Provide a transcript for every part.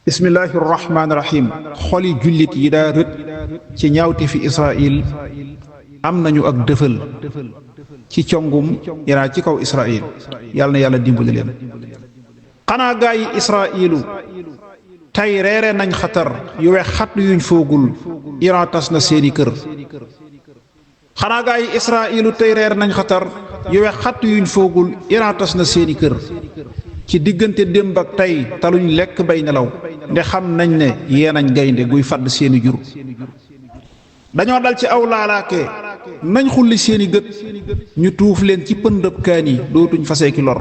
bismillahi rahmaani rahim xoli jullit yi daa rët ci ñaawte fi Israël am nañu ak dëfal ci congum Iran ci kaw Israël yàlla na yàlla dimbali leen. xanaa gaa yi Israëlu tey reere nañ xatar yu wex xat yuñ foogul Iran tas na seeni kër. xanaa gaa yi Israëlu tey reere nañ xatar yu wex xat yuñ foogul Iran tas na seeni kër. ci diggante démb ak tey taluñ lekk bay nelaw nde xam nañ ne yee nañ gaynde guy fàdd seeni jur. dañoo dal ci aw laalaake nañ xulli seeni gët ñu tuuf leen ci pëndëb kaan yi dootuñ fasee ki lor.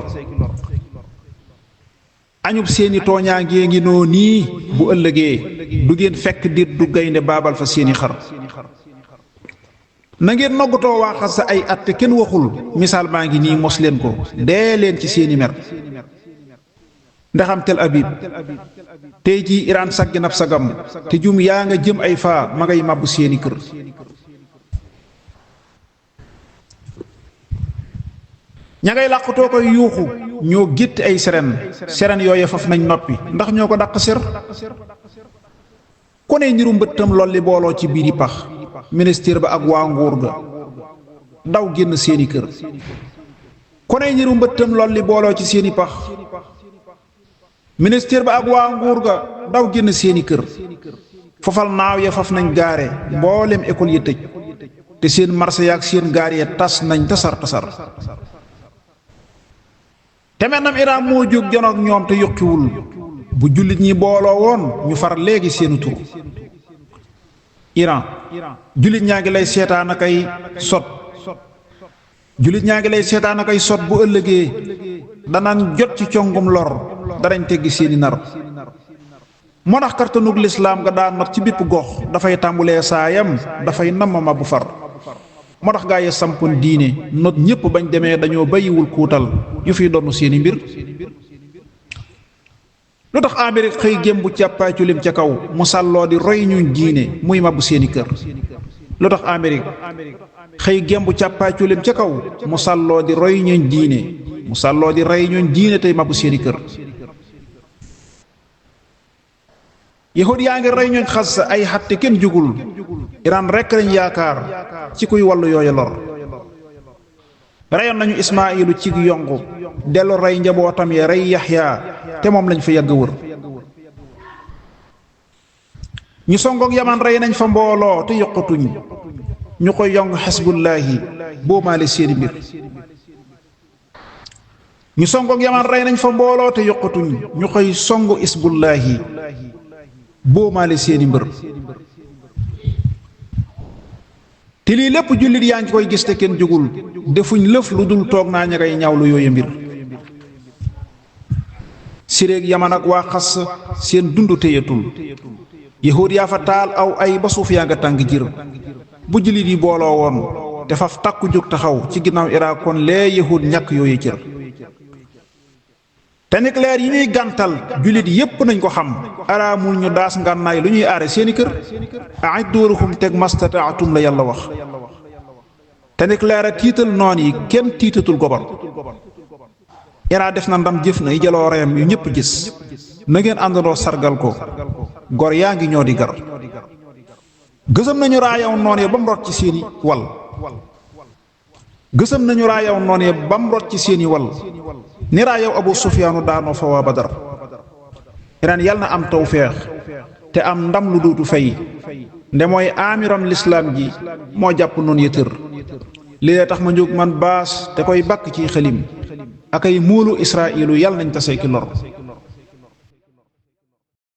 añub seeni tooñaangee ngi noo nii bu ëllëgee du ngeen fekk dit du gaynde baabal fa seeni xar. na ngeen noggatoo waaxal sa ay at te kenn waxul misaal maa ngi nii mos leen ko dee leen ci seeni mer. ndaxam Tel Aviv tey jii Iran saggi nab sagam te jum yaa nga jëm ay faa ma ngay màbbu seeni kër. ña ngay làqutoo koy yuuxu ñoo gétti ay seren yooye faf nañ noppi ndax ñoo ko dàq sér. ku ne niru mbëttam lolli booloo ci biiri pax ministère ba ak waa nguur ga daw génn seeni kër. ku ne niru mbëttam lolli booloo ci seeni pax ministère ba ak waa nguur ga daw génn seeni kër. fofal naaw ya faf nañ gaare mboolem école yi tëj te seen marché yaak seen gaar ya tas nañ tasar. te mennam Iran moo jóg jonoog ñoom te yokkiwul bu jullit ñi booloo woon ñu far léegi seenu tur. Iran jullit ñaa ngi lay seetaan akay sot jullit ñaa ngi lay seetaan akay sot bu ëllëgee danaan jot ci congum lor danañ teggi seeni nar. moo tax kartanug lislaam nga daan not ci bépp gox dafay tàmbulee saayam dafay nammama bu far. moo tax gaa yi sampoon diine not ñépp bañ demee dañoo bàyyiwul kuutal yu fiy donn seeni mbir. lu tax Amérique xëy gémbu càppaacu lim ca kaw mu sàlloo di roy ñuñ diine muy mabbu seeni kër. lu tax Amérique xëy gémbu càppaacu lim ca kaw mu sàlloo di roy ñuñ diine mu sàlloo di rey ñuñ diine tey mabbu seeni kër. yahud yaa ngi rey ñooñ xas ay xatte kenn jugul Iran rekk lañ yaakaar ci kuy wàllu yooya lor. reyoon nañu Ismaayilu ci yongu dellu rey njabootam ya rey Yaxya te moom lañ fa yàgg wër. ñu songoog Yaman rey nañ fa mbooloo te yokkatuñ ñu koy yong xisbullaahi boomaale seeni mbir. ñu songoog Yaman rey nañ fa mbooloo te yokkatuñ ñu koy songu xisbullaahi boomaale seeni mbër. te lii lépp jullit yaa ngi koy gis te kenn jógul defuñ lëf lu dul toog naa ña ngay ñaawlu yooyu mbir. siréeg Yaman ak waa xas seen dund téyatul yahuud yaa fa taal aw ay ba suuf yaa nga tàng jir. bu jullit yi booloo woon te faf takku jóg taxaw ci ginnaaw Irak kon lee yahuud ñàkk yooyu cër. te nucléaire yi ñuy gàntal jullit yépp nañ ko xam araamul ñu daas ngànnaay lu ñuy aare seeni kër. a'iddu lahum teg mastata'tum la yàlla wax. te nucléaire a tiital noon yi kenn tiitatul gobar. Iran def na ndam jëf na yi jaloo reyam yu ñépp gis na ngeen àndandoo sargal ko gor yaa ngi ñoo di gar. gësëm nañu raayaw noon ya ba mu rot ci seeni wal gësëm nañu raayaw noon ya ba mu rot ci seeni wal ni raayaw Abu Sufyaanu daanoo fa waa Badar. Iran yal na am tawfeex te am ndam lu dootu fay nde mooy amiram lislaam ji moo jàpp noonu ya tër. lii tax ma jóg man baas te koy bakk ci xalim akay muulu Israa'ilu yal nañ tasee ki lor.